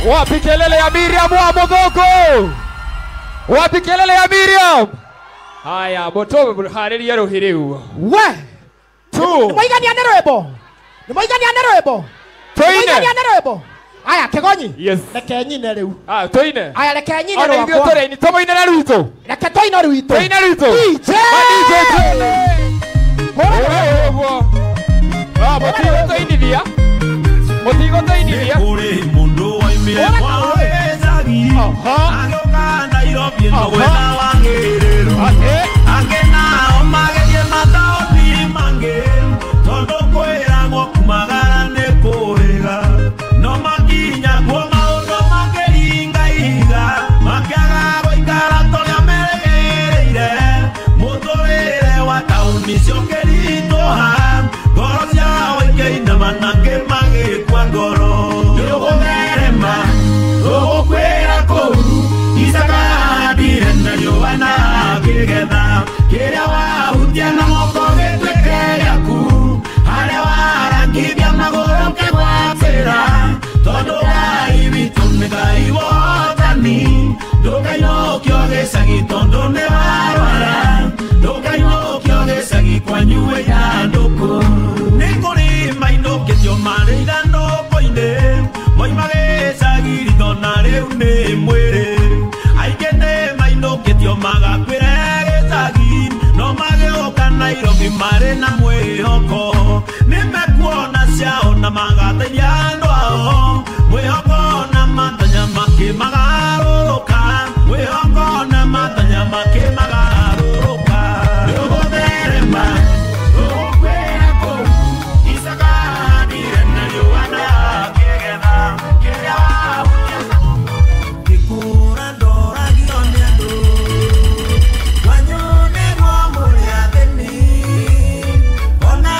Wapi kelele ya Miriam wa Muthoko? Wapi kelele ya Miriam? Haya, boto harĩria rũhĩ rĩu. We. Two. Nĩmwaigania nĩ rwĩmbo. Nĩmwaigania nĩ rwĩmbo. Tũine. Nĩmwaigania nĩ rwĩmbo. Aya Kĩgonyi. Yes. Reke nyine rĩu. Ah, tũine. Aya reke nyine Ona ithuĩ rwakwa. tũrĩ aini, tũmũinĩre rwitũ. Reke tũine rwitũ. Tũine rwitũ. DJ. Ma DJ tũine. Hũra rwĩmbo. Ũguo. Ah, mũtigũtũinithia. Mũtigũtũinithia. Kũrĩ mũndũ waimire kwao gĩcagi agĩũka Nairobi ĩno gwetha wagĩrĩru. Angĩ nao magĩthiĩ mataũni mangĩ tondũ kwĩragwo kumagara nĩ kũrĩga. No makinya kuo maũndũ makĩringa ihiga, makĩaga gũikara torĩa merĩgĩrĩire. Mũtũrĩre wa taũni ciũkĩritũha, ngoro ciao ikĩinama na angĩ magĩkua ngoro. Nĩũgũtherema, tũgũkwĩra kũu, Isaka handire na riũa na akĩgetha. Kĩrĩa wahutia na moko gĩtuĩke gĩaku, harĩa warangithia magũrũ ũkĩgwatĩra. Tondũ Ngai witũ nĩ Ngai wa ũhotani, ndũkainũkio gĩcagi tondũ nĩ warwara. Ndũkainũkio gĩcagi kwanyu wĩ ithandũkũ. Nĩ kũrĩ mainũkĩtio marĩ ithandũkũ-inĩ, moima gĩcagi ritho na rĩu nĩ mwĩrĩ. Aingĩ nĩ mainũkĩtio magakuĩre gĩcagi, no magĩũka Nairobi marĩ na mwĩhoko. Nĩ mekuona ciao na magateithia andũ ao, mwĩhoko na matanya makĩmagarũrũka. Mwĩhoko na matanya makĩmagarũrũka. Nĩũgũtherema, tũgũkwĩra kũu, Isaka handire na riũa na akĩgetha. Kĩrĩa wahutia Ngĩkũra ndoragio nĩ andũ, kwanyu nĩguo mũrĩ athĩni. Ona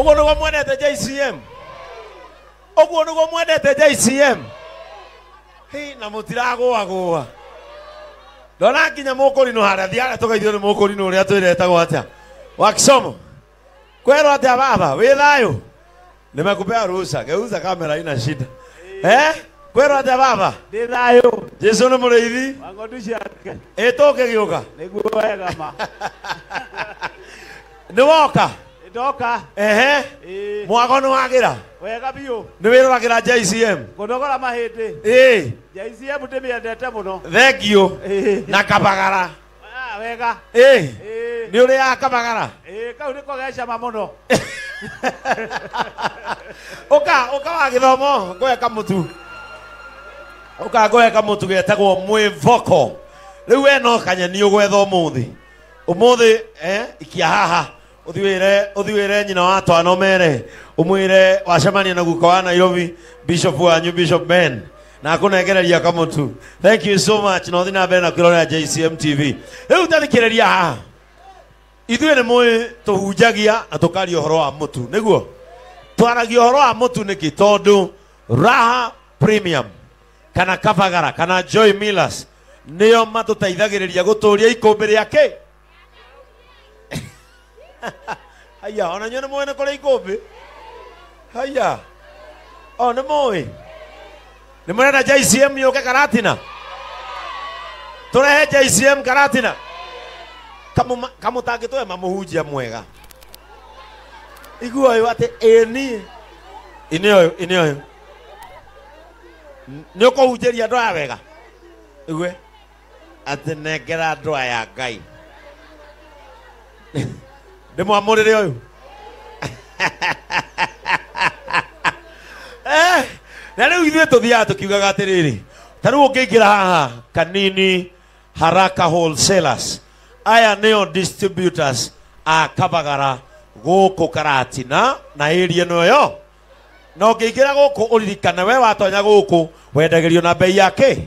Ũguo nĩguo mwendete JCM. Ũguo nĩguo mwendete JCM. Hĩ na mũtiragũagũa. Ndona nginya mũkũrinũ harĩa thiara tũgeithio nĩ mũkũrinũ ũrĩa twĩretagwo atĩa. Wa Kisomo. Kwero atĩa baba, wĩ thayũ? Nimekupea ruhusa, geuza kamera ina shida. Eh? Kwero atĩa baba? Ndĩ thayũ. Jesu nĩ mũrĩithi. Wa ng'ondu ciake. Ĩ tũkĩgĩũka. Nĩguo wega ma. Nĩ woka? Ndoka. Ehe. Mwago nĩ wagĩra? Wega biũ. Nĩ wĩroragĩra JCM? Ngũnogora mahĩndĩ. Ĩ. JCM ndĩmĩendete mũno. Thank you. Na kabagara. Ah, wega. Ĩ. Nĩ ũrĩaga kabagara? Ĩ, kau nĩko ge cama mũno. Ũka, ũka wa gĩthomo, ngũhe kamũtu. Ũka ngũhe kamũtu getagwo mwĩvoko. Rĩu we no kanyeni ũgwetha ũmũthĩ. Ũmũthĩ, ikia haha. Ũthiĩ wĩre nyina wa twana ũmere. Ũmwĩre wacemania na guka wa Nairobi, Bishop wanyu, Bishop Ben. Na akũnengereria kamũtu. Thank you so much. Na ũthiĩ na mbere na kwĩrorera JCM TV. Rĩu tathikĩrĩria haha. Ithuĩ nĩ mũĩ tũhunjagia na tũkaria ũhoro wa mũtu, nĩguo? Twaragia ũhoro wa mũtu nĩkĩ? Tondũ Raha Premium kana Kabagara kana Joy Millers nĩo matũteithagĩrĩria gũtũria ikũmbĩ rĩa kĩ? Haya, ona inyuĩ nĩ mũĩ nĩ kũrĩ ikũmbĩ? Haya. O nĩ mũĩ? Nĩ mũrenda JCM yũke Karatina? Tũrehe JCM Karatina? Kamũtangĩtũhe mamũhunjia mwega. Igua ũyũ atĩ ĩ niĩ. Ĩnĩ ũyũ, ĩnĩ ũyũ. Nĩ ũkũhunjĩria andũ aya wega? Igue. Atĩ nengera andũ aya Ngai. Ndĩmwamũrĩre ũyũ. Na rĩu ithuĩ tũthiaga tũkiugaga atĩrĩrĩ, ta rĩu ũngĩingĩra haha Kanini Haraka Wholesalers, aya nĩo distributors a Kabagara gũkũ Karatina na area ĩno yo. Na ũngĩingĩra gũkũ ũririkane we watonya gũkũ wendagĩrio na bei ya kĩ?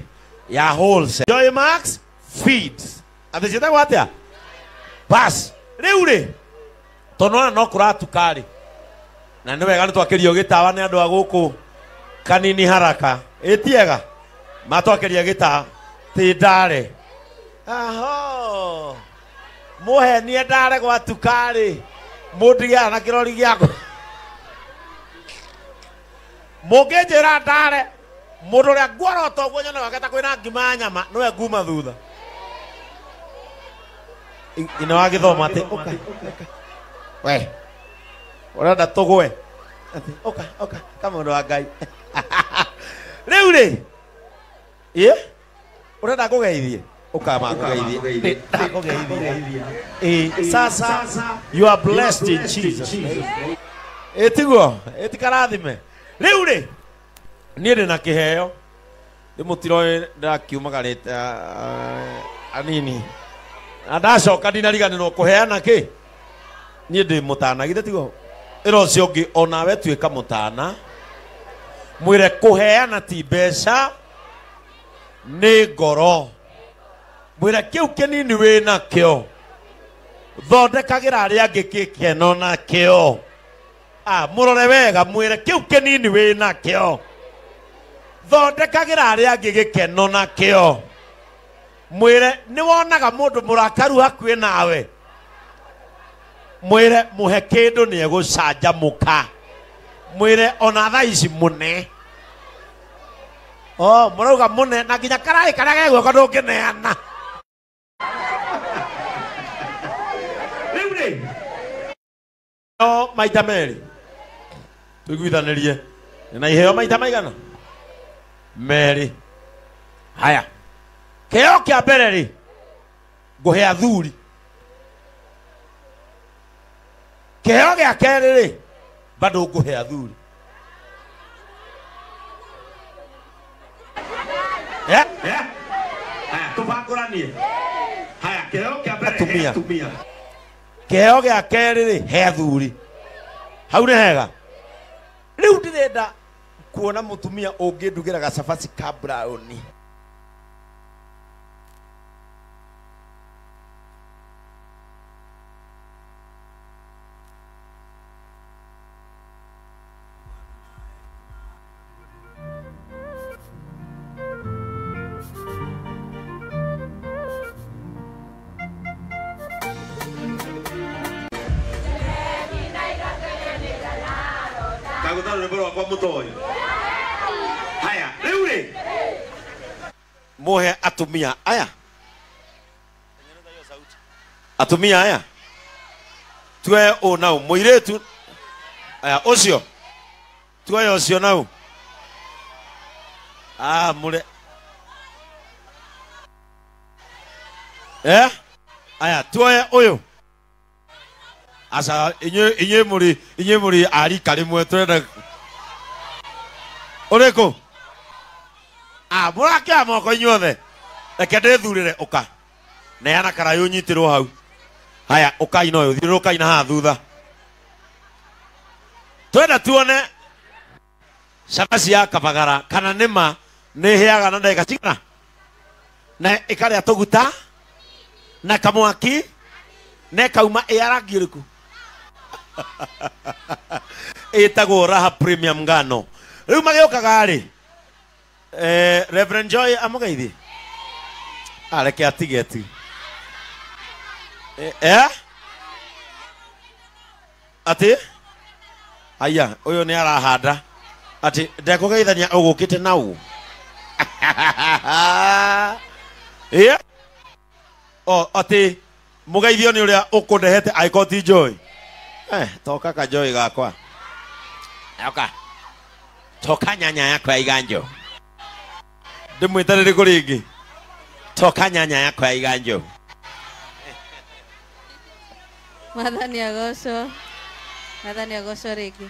Ya wholesale. Joy Max Feeds. Atĩ ciĩtagwo atĩa? Bas, rĩu rĩ, tondũ nĩwona no kũratuka rĩ, na nĩ wega nĩ twakĩrio gĩtawa nĩ andũ a gũkũ Kanini Haraka. Ĩ tiega? Matwakĩria gĩtawa ti ndare. Aho. Mũhenie ndare gwatuka rĩ, mũndigĩaga na kĩrori gĩakwa. Mũngĩnjĩra ndare, mũndũ ũrĩa nguorota ũguo nyonaga ta kwĩna ngima ya nyama, nĩwe nguma thutha. Ina wa gĩthomo atĩ, ũka, ũka. We, ũrenda tũgwe? Atĩ, ũka, ũka, ka mũndũ wa Ngai. Rĩu rĩ, ĩ? Ũrenda ngũgeithie? Ũka ma ngũgeithie. Ndakũgeithia. Ĩ, sasa, you are blessed in Jesus name. Ĩ tiguo? Ĩ tikarathime. Rĩu rĩ, niĩ ndĩ na kĩheo. Ndĩmũtiroĩ ndĩrakiumagarĩte anini. Na ndacoka ndinariganĩrwo kũheana kĩ? Niĩ ndĩ mũtana, githĩ tiguo? Ĩra ũcio ũngĩ onawe tuĩka mũtana. Mwĩre kũheana ti mbeca, nĩ ngoro. Mwĩre kĩu kĩnini wĩnakĩo, thondekagĩra arĩa angĩ gĩkeno nakĩo. Ah, mũrore wega, mwĩre kĩu kĩnini wĩnakĩo, thondekagĩra arĩa angĩ gĩkeno nakĩo. Mwĩre nĩ wonaga mũndũ mũrakaru hakuhĩ nawe, mwĩre mũhe kĩndũ nĩ egũcanjamũka. Mwĩre ona thaa ici mũne. Oh, mũrauga mũne na nginya karaĩ karĩa ge guoko ndũngĩneana. Rĩu rĩ, no maita merĩ tũiguithanĩrie na iheo maita maigana merĩ. Haya, kĩheo kĩa mbere rĩ, ngũhe athuri. Kĩheo gĩa kerĩ rĩ, bado ngũhe athuri. Tũbangũranie. Haya, kĩheo kĩa mbere he Atumia. atumia. Kĩheo gĩa kerĩ rĩ, he athuri. Hau nĩ hega. Rĩu ndĩrenda kuona mũtumia ũngĩndugĩra gacabaci ka brownie. Rwĩmbo rwakwa mũtoĩ. Haya, rĩu rĩ muhe atumia aya. Atumia aya. Tuoe ũ nau mũirĩtu. Aya ũcio. Tuoe ũcio nau. Ah, mure. Eh? Aya tuoe ũyũ. Aca inyuĩ mũrĩ a rika rĩmwe tũrenda. Ũrĩkũ? Ah, mũrakĩoya moko inyuothe. Reke ndĩthurĩre ũka. Neana karaĩ ũnyitĩrwo hau. Haya, ũkai na ũyũ, thiũrũrũkai na haha thutha. Twenda tuone cabaci ya Kabagara kana nĩma nĩ ĩhĩaga na ndagĩka cigana na ĩkarĩa tũguta na kamwaki na ĩkauma ĩ rangi ũrĩkũ. Ĩtagwo Raha Premium Ngano. Rĩu magĩũkaga rĩ, Reverend Joy amũgeithie. Areke atige tu. Atĩ aya ũyũ nĩ arahanda atĩ ndekũgeithania ũgũkĩte nau. O atĩ mũgeithio nĩ ũrĩa ũkũndehete angĩkorwo ti Joy. Toka ka Joy gakwa. Oka. Toka nyanya yakwa ya iganjo. Ndĩmwĩte rĩrĩkũ rĩngĩ? Toka nyanya yakwa ya iganjo. Mwathani agocwo. Mwathani agocwo rĩngĩ.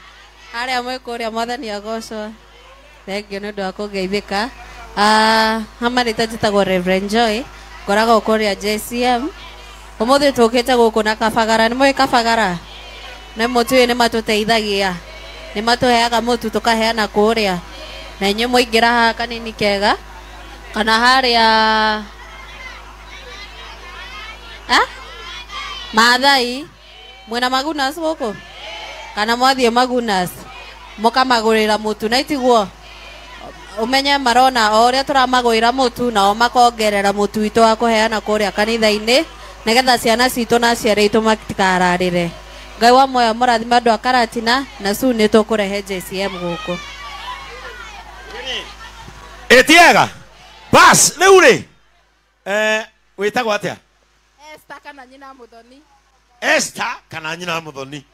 Arĩa mwĩ kũrĩa mwathani agocwo. Thengio nĩ ũndũ wa kũgeithĩka. Hama rĩtwa njĩtagwo Reverend Joy. Ngoragwo kũrĩa JCM. Ũmũthĩ tũkĩte gũkũ na Kabagara. Nĩ mũĩ Kabagara? Nĩ mũtu ũyũ nĩ matũteithagia. Nĩ matũheaga mũtu tũkaheana kũrĩa. Na inyuĩ mũingĩra haha kanini kega. Kana harĩa Maathai mwĩna Magunas gũkũ? Kana mwathiĩ Magunas mũkamagũrĩra mũtu na itiguo ũmenye marona o ũrĩa tũramagũrĩra mũtu nao makongerera mũtu witũ wa kũheana kũrĩa kanitha-inĩ nĩgetha ciana citũ na aciari aitũ matikararĩre. Ngai wa muoyo mũrathime andũ a Karatina na soon nĩ tũkũrehe JCM gũkũ. Ĩtiega. Bas rĩu rĩ wĩtagwo atĩa? Esther kana nyina Muthoni. Esther kana nyina Muthoni.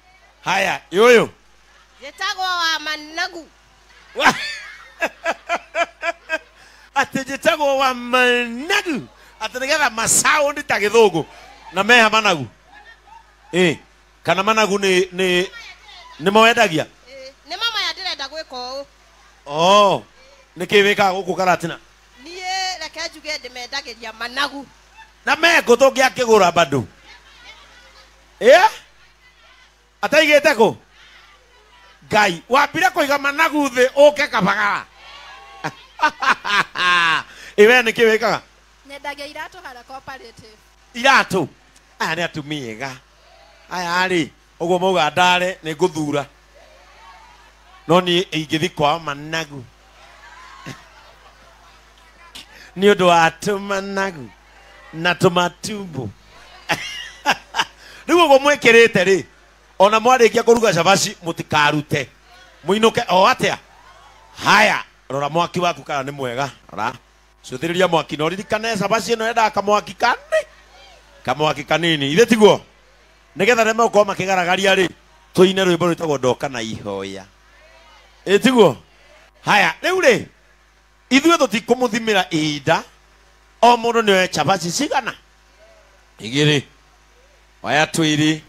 Haya, yoyo. Njĩtagwo wa Managu. Atĩ njĩtagwo wa Managu. Atĩ nĩgetha masound ta gĩthũngũ na meha managu. Kana managu nĩ nĩ mwendagia? Nĩ mama ya ndĩrenda gwĩka ũũ. Oh, nĩkĩ wĩkaga gũkũ Karatina? Niĩ reke njuge ndĩmendagĩria managu. Na mekũ tũngĩakĩgũra bado. Ataigĩte kũ? Ngai, wambire kũiga managu thĩ ũke Kabagara. Ĩ we nĩkĩ wĩkaga? Nyendagia iratũ harĩa cooperative. Iratũ? Aya nĩ atumia ega. Aya rĩ, ũguo mauga ndare nĩ ngũthura. No niĩ ingĩthiĩ kwao managu. Nĩ ũndũ wa tũmanagu na tũmatumbo. Rĩu ũguo mwĩkĩrĩte rĩ, ona mwarĩkia kũruga cabaci mũtikarute. Mũinũke o atĩa? Haya, rora mwaki waku kana nĩ mwega. Rora. Cũthĩrĩria mwaki na ũririkane cabaci ĩno yendaga kamwaki kani. Kamwaki kanini. Ithe tiguo? Nĩgetha arĩa megũkorwo makĩgaragaria rĩ, tũine rwĩmbo rwĩtagwo ndoka na ihoya. Ĩ tiguo? Haya, rĩu rĩ, ithuĩ tũtikũmũthimĩra ihinda. O mũndũ nĩ oe cabaci cigana? Igĩrĩ. Oya twĩrĩ.